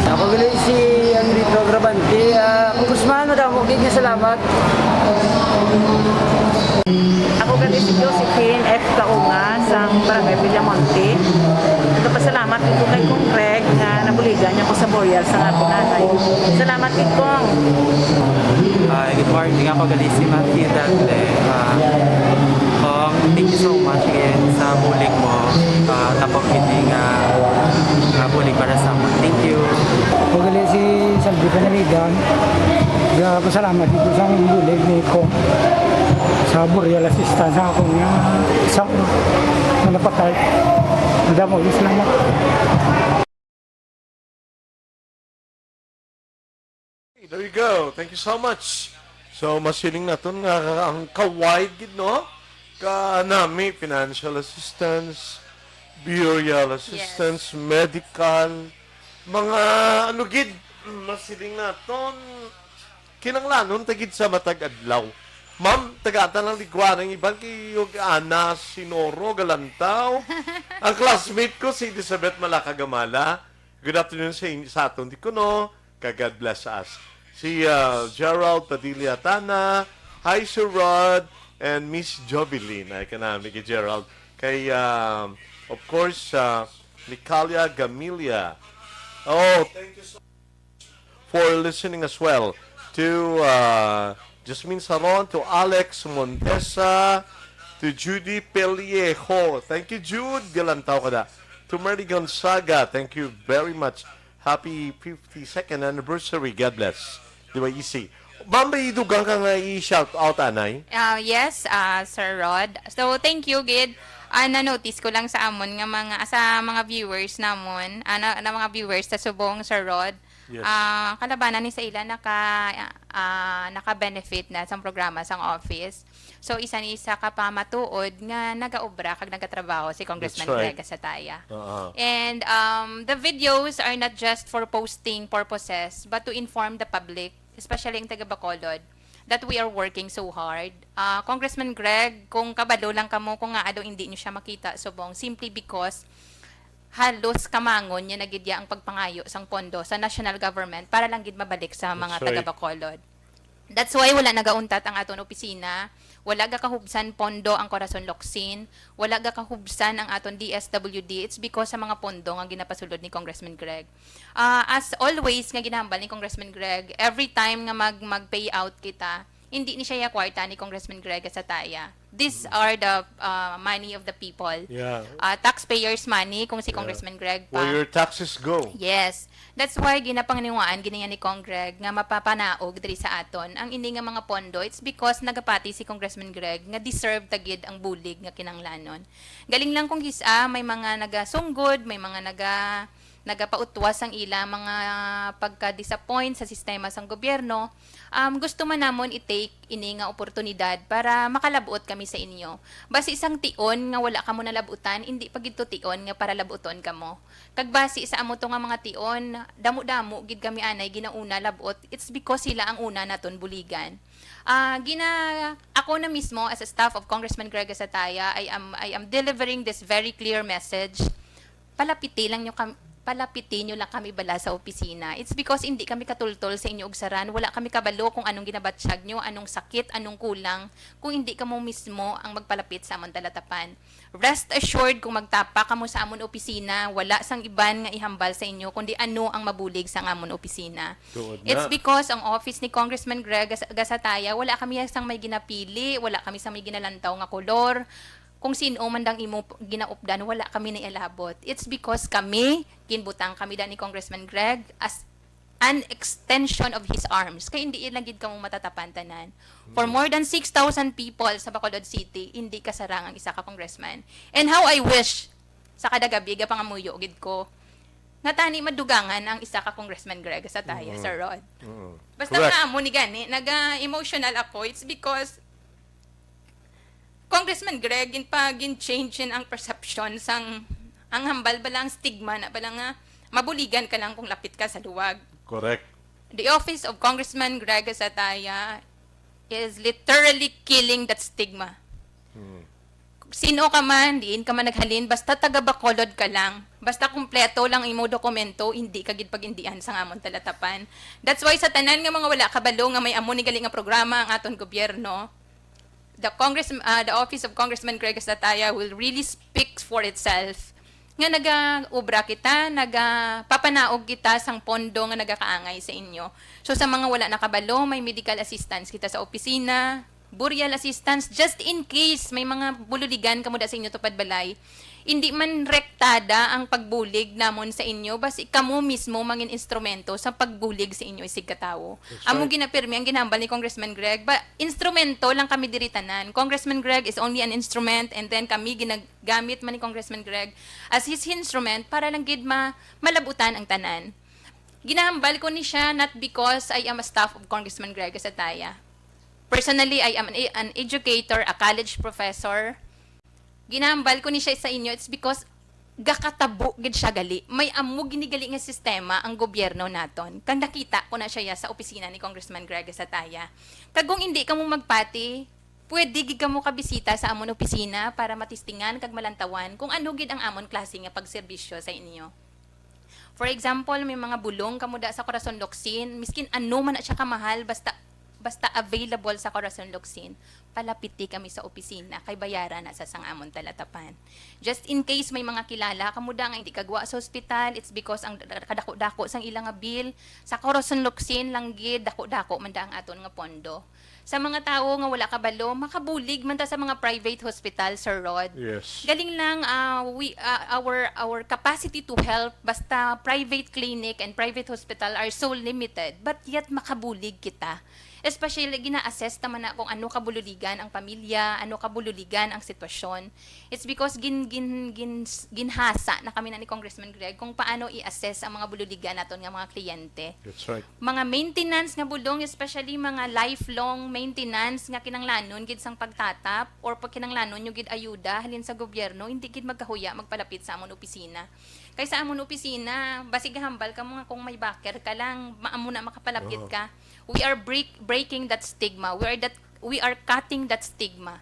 Ako gali si Angrito Agravante. Ah, Congressman, madamo gid nga salamat. Ako gali si Josephine F. Kaunga sang Barangay Villamonte. Nagapasalamat gid ko kay Kong Greg nga nabuligan niya ko sa burial sa akon nanay. Salamat gid, Kong. Hi, good morning. Ako gali si Matthew Dante. Ah, Kong, thank you so much again sa bulig mo. Ah, tapok ini nga, nga bulig para sa amon. Thank you. Ako gali si Salvi Panarigan. Nagapasalamat gid ko sa bulig ni Kong sa burial assistance sa akon nga sa nga napatay. Madamo, salamat. There you go. Thank you so much. So, masiling naton nga ang ka-wide gid, no? Kanami, financial assistance, burial assistance, medical, mga ano gid, masiling naton, kinanglanon ta gid sa matag adlaw. Ma'am, tagaan ta lang ligwa ang iban kay og ana sinoro galantaw. Ang classmate ko si Elizabeth Malacagamala. Good afternoon sa inyo, sa aton di kuno, ka God bless us. Si ah, Gerald Padilla Tana, hi Sir Rod, and Miss Jovelyn. Ay kanami kay Gerald. Kay, ah, of course, uh, Micalia Gamilia. Oh, thank you so much for listening as well. To uh, Jasmine Saron, to Alex Montesa, to Judy Pellejo. Thank you, Jude. Galantaw ka na. To Mary Gonzaga, thank you very much. Happy fifty-second anniversary. God bless. Di ba, easy? Ma'am, may dugang ka nga i-shout out, anay? Ah, yes, ah, Sir Rod. So, thank you gid. Ah, na-notice ko lang sa amon nga mga sa mga viewers namon, ah, na, na mga viewers sa subong, Sir Rod. Yes. Ah, kalabanan ni sa ila naka ah, naka-benefit na sang programa sang office. So, isa ni sa kapamatuod nga nagaobra kag nagatrabaho si Congressman That's right. Greg Gasataya. Oo. And um, the videos are not just for posting purposes, but to inform the public, especially ang taga Bacolod, that we are working so hard. Ah, Congressman Greg, kung kabalo lang kamo kung nga daw hindi nyo siya makita subong, simply because halos kamangon niya na gid ya ang pagpangayo sang pondo sa national government para lang gid mabalik sa mga That's right. taga Bacolod. That's why wala nagauntat ang aton opisina, wala gakahubsan pondo ang Corazon Locsin, wala gakahubsan ang aton D S W D. It's because sa mga pondo nga ginapasulod ni Congressman Greg. Ah, as always nga ginahambal ni Congressman Greg, every time nga mag mag-pay out kita, hindi ni siya ya kwarta ni Congressman Greg sa taya. These are the uh, money of the people. Yeah. Uh, taxpayers' money kung si Yeah. Congressman Greg Where pa. Your taxes go. Yes. That's why ginapanginawaan gini ni Cong Greg nga mapapanaog diri sa aton ang ini nga mga pondo. It's because nagapati si Congressman Greg nga deserve ta gid ang bulig nga kinanglanon. Galing lang kung kis-a may mga nagasunggod, may mga naga nagapautwas ang ila mga pagka-disappoint sa sistema sang gobyerno. Um, gusto man namon i-take ini nga oportunidad para makalab-ot kami sa inyo. Basi sang tion nga wala kamo nalab-utan, indi pa gid to tion nga para lab-uton kamo. Kag basi sa amo to nga mga tion, damo-damo gid kami anay ginauna lab-ot. It's because sila ang una naton buligan. Ah, gina ako na mismo as a staff of Congressman Greg Gasataya, I am I am delivering this very clear message. Palapiti lang nyo kam palapiti nyo lang kami bala sa opisina. It's because hindi kami katultol sa inyo ugsaran. Wala kami kabalo kung anong ginabatsyag nyo, anong sakit, anong kulang, kung hindi kamo mismo ang magpalapit sa amon talatapan. Rest assured, kung magtapa kamo sa amon opisina, wala sang iban nga ihambal sa inyo kundi ano ang mabulig sang amon opisina. Tuod na. It's because ang office ni Congressman Greg Gas- Gasataya, wala kami sang may ginapili, wala kami sang may ginalantaw nga kolor. Kung sin-o man dang imo p- ginaupdan, wala kami naialabot. It's because kami, ginbutang kami da ni Congressman Greg as an extension of his arms. Kay hindi lang gid kamo matatapan tanan. For more than six thousand people sa Bacolod City, hindi kasarang ang isa ka congressman. And how I wish, sa kada gabi, gapangamuyo gid ko, nga tani madugangan ang isa ka Congressman Greg sa taya, Mm. Sir Rod. Mm. Basta Correct. nga amo ni gani, naga-emotional ako, it's because Congressman Greg, in pa gin-change in ang perception sang, ang hambal bala, ang stigma na bala nga mabuligan ka lang kung lapit ka sa luwag. Correct. The office of Congressman Greg Sataya is literally killing that stigma. Hmm. Sino ka man, diin ka man naghalin, basta taga Bacolod ka lang, basta kumpleto lang imo dokumento, hindi ka gid pagindian sa amon talatapan. That's why sa tanan nga mga wala kabalo nga may amo ni gali nga programa ang aton gobyerno, the Congress, ah, the office of Congressman Greg Estataya will really speak for itself. Nga nagaobra kita, nagapapanaog kita sang pondo nga nagakaangay sa inyo. So, sa mga wala nakabalo, may medical assistance kita sa opisina, burial assistance, just in case may mga bululigan kamo da sa inyo tupad balay. Hindi man rektada ang pagbulig namon sa inyo, basi kamo mismo mangin instrumento sa pagbulig sa inyo isig katawo. That's Amo right. ginapirmi ang ginambal ni Congressman Greg, ba, instrumento lang kami diri tanan. Congressman Greg is only an instrument, and then kami ginagamit man ni Congressman Greg as his instrument para lang gid ma malabutan ang tanan. Ginahambal ko ni siya not because I am a staff of Congressman Greg Sataya. Personally, I am an, an educator, a college professor. Ginahambal ko ni siya sa inyo, it's because gakatabo gid siya gali. May amo ginigali nga sistema ang gobyerno naton. Kag nakita ko na siya ya sa opisina ni Congressman Greg Sataya. Kag kung hindi kamo magpati, pwede gid kamo kabisita sa amon opisina para matistingan kag malantawan kung ano gid ang amon klase nga pagserbisyo sa inyo. For example, may mga bulong kamo da sa Corazon Locsin, miskin ano man na siya kamahal, basta basta available sa Corazon Locsin, palapiti kami sa opisina kay bayaran na sa sang amon talatapan. Just in case may mga kilala kamo da nga hindi kagwa sa ospital, it's because ang kadako-dako sang ila nga bill sa Corazon Locsin lang gid, dako-dako man da ang aton nga pondo. Sa mga tawo nga wala kabalo, makabulig man ta sa mga private hospital, Sir Rod. Yes. Galing lang, ah, we, ah, our, our capacity to help, basta private clinic and private hospital are so limited, but yet makabulig kita. Especially, gina-assess naman na kung ano kabululigan ang pamilya, ano kabululigan ang sitwasyon. It's because gin, gin, gin, ginhasa na kami na ni Congressman Greg kung paano i-assess ang mga bululigan naton nga mga kliyente. That's right. Mga maintenance nga bulong, especially mga lifelong maintenance nga kinanglanon gid sang pagtatap or pag kinanglanon nyo gid ayuda halin sa gobyerno, hindi gid magkahuya magpalapit sa amon opisina. Kay sa amon opisina, basig hambal kamo nga kung may backer ka lang, ma-, amo na makapalapit Oo. ka. We are break-, breaking that stigma. We are that, we are cutting that stigma.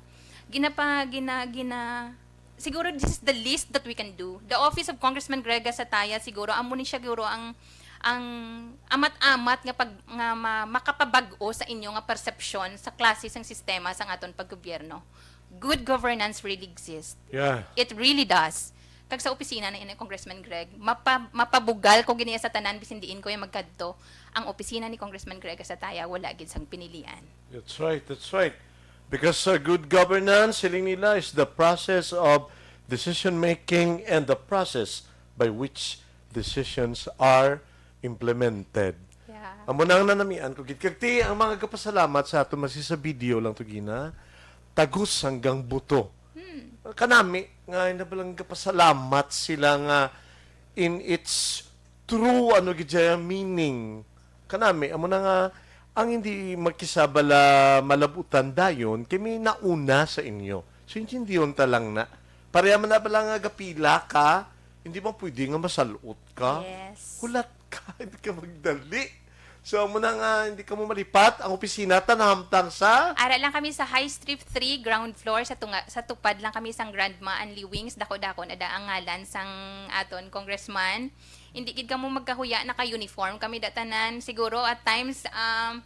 Ginapa-, gina-, gina-, siguro this is the least that we can do. The office of Congressman Greg Sataya, siguro, amo ni siya, siguro, ang, ang amat-amat nga pag-, nga ma-, makapabag-o sa inyo nga persepsyon sa klase sang sistema sang aton paggobyerno. Good governance really exists. Yeah. It really does. Kag sa opisina na ini, Congressman Greg, mapa-, mapabugal ko gini sa tanan, bisan diin ko yung magkadto. Ang opisina ni Congressman Greg Sataya, wala gid sang pinilian. That's right, that's right. Because, uh, good governance, siling nila, is the process of decision making and the process by which decisions are implemented. Yeah. Amo na ang nanamian ko gid. Kag ti, ang mga gapasalamat sa ato, masi sa video lang to gina, tagus hanggang buto. Hmm. Kanami, nga nabalang gapasalamat sila nga in its true, ano gid siya, meaning. Kanami, amo na nga, ang hindi magkisabala malabutan dayon, kay may nauna sa inyo. So, intindiyon ta lang na. Pareha man na bala nga gapila ka, hindi man pwede nga masalot ka. Yes. Hulat ka, hindi ka magdali. So, amo na nga, hindi ka mo malipat. Ang opisina, ta nahamtang sa? Ara lang kami sa High Street three, ground floor, sa tunga-, sa tupad lang kami sang Grandma Anli Wings, dako-dako na da ang ngalan sang aton congressman. Hindi gid kamo magkahuya, naka-uniform kami da tanan. Siguro at times, um,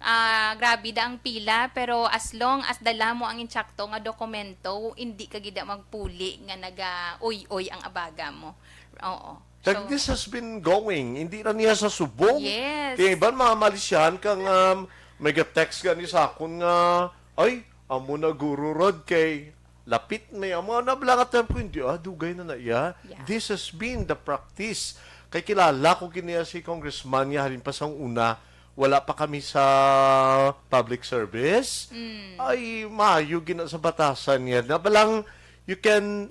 ah, grabe da ang pila, pero as long as dala mo ang insakto nga dokumento, hindi ka gid da magpuli nga naga-uy-uy ang abaga mo. Oo. Kag So, this has been going, hindi ra niya sa subong. Yes. Kay iban mga malisyan kang, um, may ga-text gani sa akon nga, "Ay, amo na, Guru Rod, kay lapit may amo na bala nga time ko, hindi, ah, dugay na na iya." Yeah. This has been the practice. Kay kilala ko gid niya si Congressman niya, halin pa sang una, wala pa kami sa public service. Mm. Ay, maayo gid na sa batasan niya. Na ba lang, you can,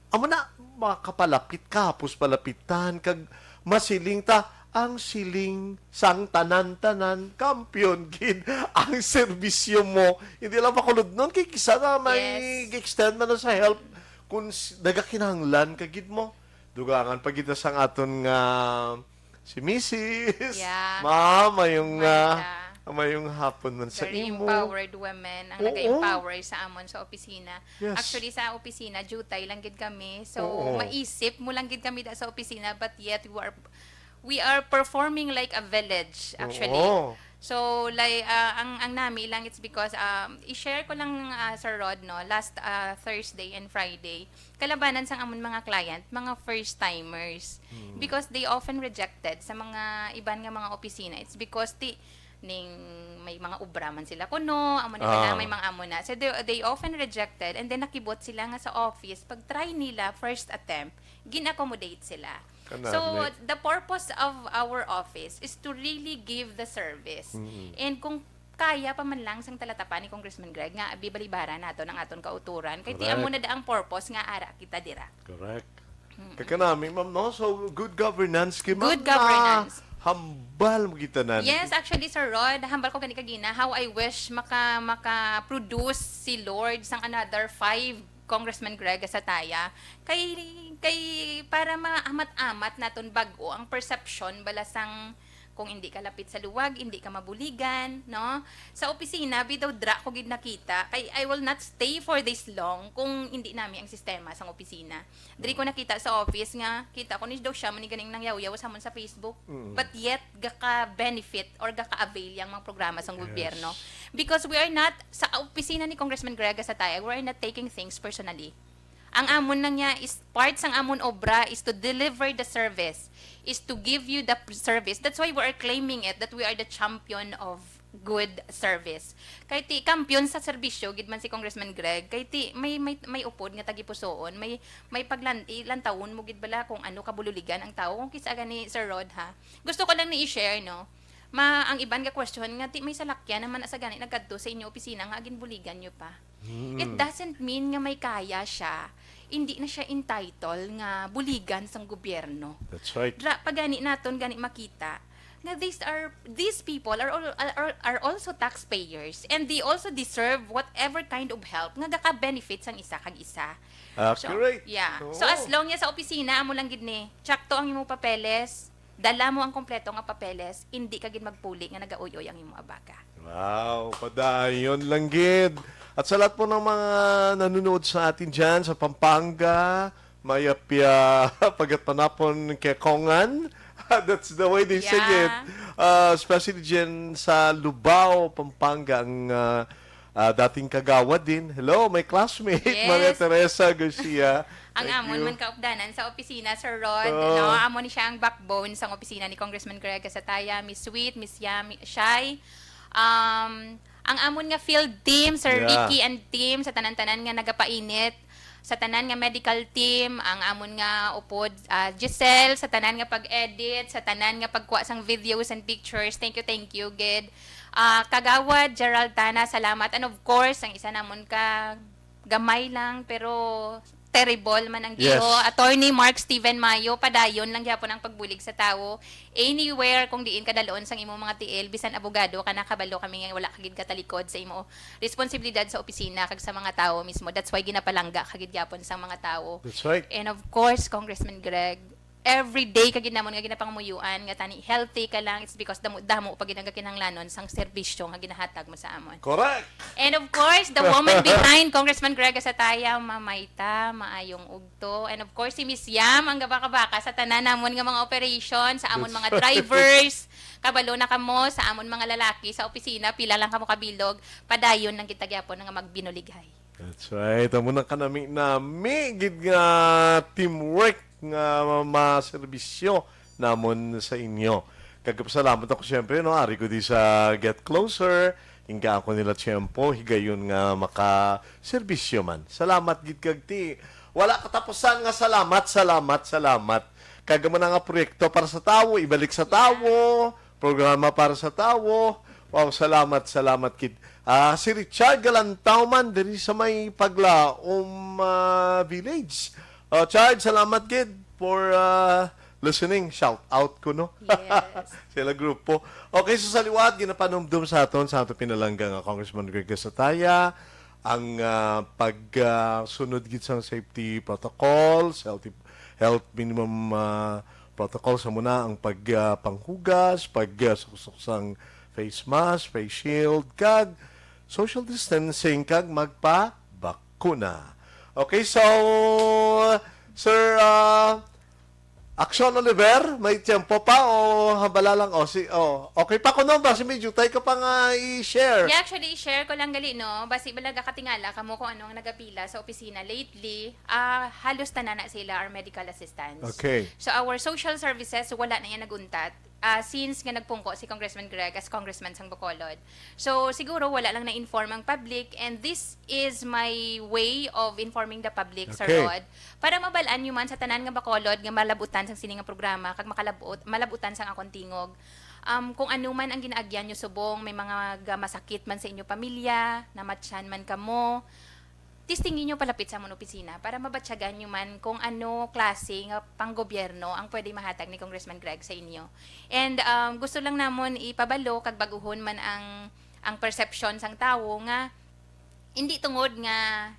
amo na, makapalapit ka, hapos palapitan, kag masiling ta, ang siling sang tanan-tanan, kampiyon gid ang serbisyo mo. Hindi lang makulod nun, kay kisa na may Yes. extend man na sa help kung s- nagakinahanglan ka gid mo. Dugangan pa gid sang aton nga si Misis. Yeah. Ma'am, mayong, ah, Martha. mayong hapon man sa Very imo. empowered women ang Oo. nag-empower sa amon sa opisina. Yes. Actually, sa opisina, jutay lang gid kami. So, Oo. maisip mo lang gid kami da sa opisina, but yet we are, we are performing like a village, actually. Oo. So, like, ah, ang, ang nami lang, it's because, um, i-share ko lang, ah, Sir Rod, no, last, ah, Thursday and Friday, kalabanan sang amon mga client, mga first timers. Mm. Because they often rejected sa mga iban nga mga opisina. It's because ti, ning may mga obra man sila kuno, amo na Ah. na, may mga amo na. So they, they often rejected, and then nakibot sila nga sa office, pag try nila, first attempt, gin-accommodate sila. Kanami. So, the purpose of our office is to really give the service. Mm. And kung kaya pa man lang sang talatapan ni Congressman Greg nga abi balibara naton ang aton kauturan, kay ti Correct. amo na da ang purpose nga ara kita dira. Correct. Mm. Kakanami, ma'am, no? So, good governance kay ma'am Good na governance. hambal mo kita na. Yes, actually, Sir Rod, hambal ko gani kagina, how I wish maka, maka-produce si Lord sang another five Congressman Greg sa taya. Kay, kay para maamat-amat naton bag-o ang perception bala sang kung hindi ka lapit sa luwag, hindi ka mabuligan, no? Sa opisina, bitaw dra ko gid nakita, kay I will not stay for this long kung hindi nami ang sistema sang opisina. Diri ko nakita sa office nga, kita ko ni daw siya man ni ganing nangyawyaw sa amon sa Facebook. Mm. But yet, gaka-benefit or gaka-avail yang mga programa sang Yes. gobyerno. Because we are not, sa opisina ni Congressman Greg Gasatayag, we are not taking things personally. Ang amon lang niya is, part sang amon obra is to deliver the service, is to give you the p-, service. That's why we are claiming it, that we are the champion of good service. Kay ti, kampiyon sa serbisyo gid man si Congressman Greg. Kay ti, may, may, may upod nga tagipusoon, may, may paglan-, ilantawon mo gid bala kung ano kabululigan ang tawo. Kung kisa gani, Sir Rod, ha? Gusto ko lang ni i-share, no? Ma, ang iban nga question nga, ti, may salakyan naman sa gani nagkadto sa inyo opisina nga ginbuligan nyo pa. Mm. It doesn't mean nga may kaya siya. Hindi na siya entitled nga buligan sang gobyerno. That's right. Dra, pagani naton gani makita nga these are, these people are al-, are, are also taxpayers, and they also deserve whatever kind of help nga gaka-benefit sang isa kag isa. So, Accurate. yeah. So, Oo. as long as sa opisina, amo lang gid ni, tsakto ang imong papeles, dala mo ang kompleto nga papeles, hindi ka gid magpuli nga nagauyoy ang imong abaga. Wow, padayon lang gid. At sa lahat po ng mga nanonood sa atin dyan sa Pampanga, mayapya pagkat panapon kay Kongan. That's the way they say Yeah. it. Uh, especially dyan sa Lubao, Pampanga, ang, uh, uh, dating kagawad din. Hello, my classmate, Yes. Maria Teresa Garcia. Ang Thank amon you. man kaupdanan sa opisina, Sir Rod, Oh. no? Amo ni siya ang backbone sang opisina ni Congressman Greg Gasataya, Miss Sweet, Miss Yami, Shai. Um, ang amon nga field team, Sir Yeah. Ricky and team, sa tanan-tanan nga nagapainit, sa tanan nga medical team, ang amon nga upod, ah, Giselle, sa tanan nga pag-edit, sa tanan nga pagkuha sang videos and pictures. Thank you, thank you, gid. Ah, Kagawad Gerald Tana, salamat. And of course, ang isa namon ka gamay lang, pero terrible man ang Yes. Ginoo. Attorney Mark Steven Mayo, padayon lang gyapon ang pagbulig sa tawo. Anywhere, kung diin ka dalon sang imong mga tiil, bisan abogado ka na, kabalo kami nga wala ka gid katalikod sa imo responsibilidad sa opisina kag sa mga tawo mismo. That's why ginapalangga ka gid gyapon sang mga tawo. That's right. And of course, Congressman Greg, every day ka gid namon nga ginapangamuyoan nga tani healthy ka lang, it's because damo-damo pa gid ang kakinahanglanon sang serbisyo nga ginahatag mo sa amon. Correct. And of course, the woman behind Congressman Greg Gasataya, Mamayta, maayong ugto. And of course, si Miss Yam, ang gabaka-baka sa tanan namon nga mga operation, sa amon That's mga right. drivers. Kabalo na kamo, sa amon mga lalaki sa opisina, pila lang kamo kabilog, padayon lang kita gyapon nga magbinulighay. That's right. Amo na kanami-nami gid nga teamwork nga maserbisyo namon sa inyo. Kag pasalamat ako, siyempre, no, ari ko di sa Get Closer, ingka ako nila tiyempo, higayon nga makaserbisyo man. Salamat gid kag ti, wala katapusan nga salamat, salamat, salamat. Kag amo na nga proyekto para sa tawo, ibalik sa tawo, programa para sa tawo. Wow, salamat, salamat, kid. Ah, si Richard Galantaw man diri sa may Paglaom, ah, Village. Oh, Chard, salamat, kid, for, ah, listening. Shout out ko, no? Yes. Sila grupo. Okay, so sa liwat, ginapanumdum sa aton, sa aton pinalangga nga Congressman Greg Gasataya, ang, ah, pag, ah, sunod gid sang safety protocols, healthy, health minimum, ah, protocol sa muna ang pag, ah, panghugas, pag, ah, suksok sang face mask, face shield, kag social distancing, kag magpabakuna. Okay, so, Sir, ah, Action Oliver, may tiyempo pa o hambala lang? O, si, o, okay pa kuno ba? Si Medyo, tayo ka pa nga i-share. Yeah, actually, i-share ko lang gali, no? Basi balaga katingala kamo kung ano ang nagapila sa opisina lately. Ah, halos tanan na sila are medical assistants. Okay. So, our social services, wala na yan naguntat. Ah, since nga nagpungko si Congressman Greg as congressman sang Bacolod. So, siguro wala lang na-inform ang public, and this is my way of informing the public, Sir Okay. Rod, para mabal-an nyo man sa tanan nga Bacolod nga malabutan sang sini nga programa, kag makalabot, malabutan sang akon tingog. Um, kung ano man ang ginaagyan nyo subong, may mga ga-, masakit man sa inyo pamilya, namatyan man kamo, testingi nyo palapit sa amon opisina para mabatyagan nyo man kung ano klase nga panggobyerno ang pwede mahatag ni Congressman Greg sa inyo. And, um, gusto lang namon ipabalo kag baguhon man ang, ang perception sang tawo nga hindi tungod nga,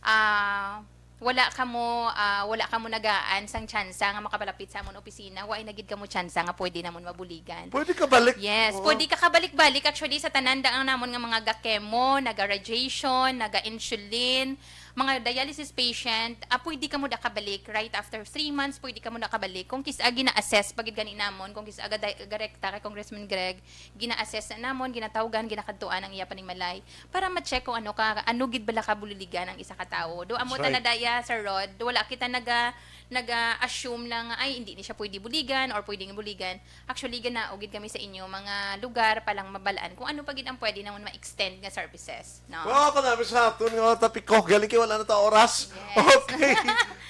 ah, wala kamo, ah, wala kamo nagaan sang tsansa nga makapalapit sa amon opisina, wa na gid kamo tsansa nga pwede namon mabuligan. Pwede ka balik. Yes, Oo. pwede ka kabalik-balik. Actually, sa tanan da ang namon nga mga ga-chemo, naga-radiation, naga-insulin, mga dialysis patient, ah, pwede kamo da kabalik right after three months, pwede kamo da kabalik. Kung kis-a gina-assess pa gid gani namon, kung kis-a ga-, garekta kay Congressman Greg, gina-assess na namon, ginatawgan, ginakadtuan ang iya panimalay para ma-check kung ano ka, ano gid bala kabuligan ang isa ka tawo. Do amo ta That's right. na daya, Sir Rod, wala kita naga, naga-assume lang nga, "Ay, hindi ni siya pwede buligan or pwedeng buligan." Actually, ganao gid kami sa inyo, mga lugar pa lang mabalaan kung ano pa gid ang pwede namon ma-extend nga services, no? Wow, kanami sa aton nga topiko. Galing kay wala na ta oras. Yes. Okay.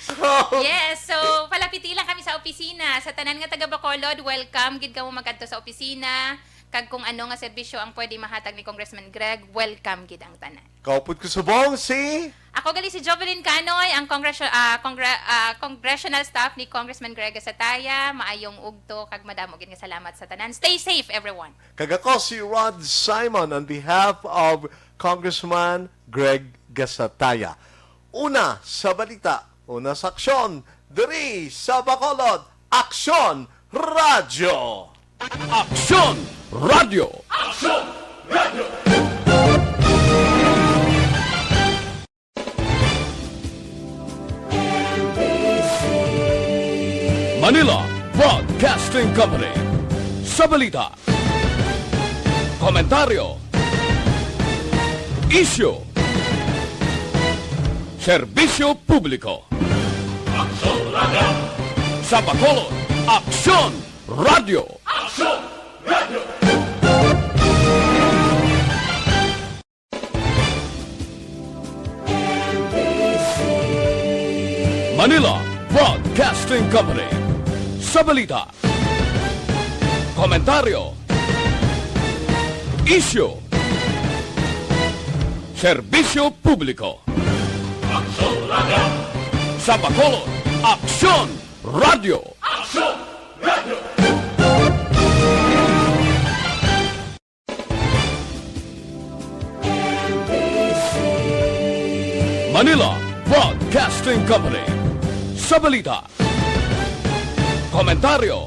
So, Yes, so palapiti lang kami sa opisina. Sa tanan nga taga Bacolod, welcome gid kamo magkadto sa opisina. Kag kung ano nga serbisyo ang pwede mahatag ni Congressman Greg, welcome gid ang tanan. Kaupod ko subong si Ako gali si Jovelyn Canoy, ang congres-, ah, congre-, ah, congressional staff ni Congressman Greg Gasataya. Maayong ugto kag madamo gid nga salamat sa tanan. Stay safe, everyone. Kag ako si Rod Simon on behalf of Congressman Greg Gasataya. Una sa balita, una sa aksyon, diri sa Bacolod, Aksyon Radyo! Aksyon Radyo! Aksyon Radyo! Manila Broadcasting Company. Sa balita, komentaryo, isyu, serbisyo publiko. Aksyon Radyo. Sa Bacolod, Aksyon Radyo. Aksyon Radyo. Manila Broadcasting Company. Sa balita, komentaryo, isyu, serbisyo publiko. Aksyon Radyo. Sa Bacolod, Aksyon Radyo. Aksyon Radyo. Manila Broadcasting Company. Sa balita, komentaryo,